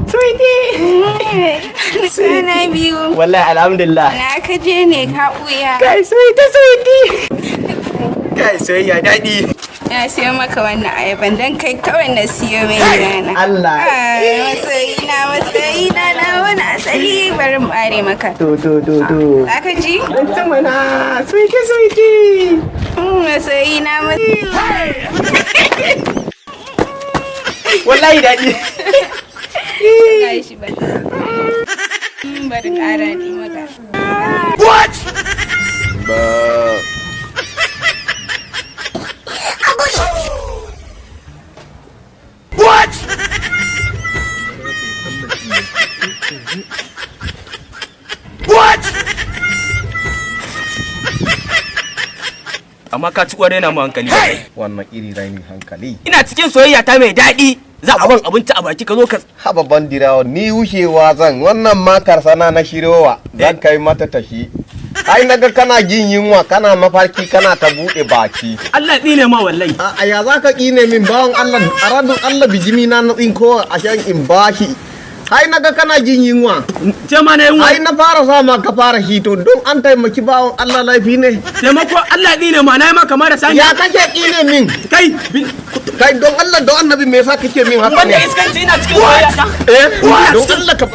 Sweetie. Kwana biyu. Wallahi alhamdulillah. Na ka je ne ka ɓuya? Kai, sweetie, sweetie. Kai, soyayya daɗi. Na siyo maka wannan ayaban don kai kawai na siyo mai gidana. Allah. Masoyina, masoyina na wani asali, bari mu bare maka. To, to, to, to. Za ka ji? Dan ta mana, sweetie, sweetie. Masoyina, masoyina. Wallahi daɗi. Gashi ba. Bari ƙara ni maka. What? What? What? Amma ka ci kwarai na mu hankali. Wannan iri rainin hankali. Ina cikin soyayya ta mai daɗi. Za a ban abinci a baki, ka zo ka Haba bandirawa, ni wucewa zan, wannan makar sana na shirowa zan kai mata tashi. Ai naga kana jin yunwa, kana mafarki, kana ta buɗe baki. Allah tsine ma wallahi. A ya za ka ƙine min, bawan Allah? A radun Allah bijimi na na tsinko a shan in bashi. Ai naga kana jin yunwa. Ce ma na yunwa. Ai na fara sa ma ka fara hito, don an taimaki bawan Allah laifi ne? Taimako, Allah tsine ma, na yi ma kamar da sani. Ya kake ƙine min? Kai. Kai, don Allah don annabi, me yasa kake min haka Wanda ne? iskanci, ina cikin soyayya ta. Eh, don Allah ka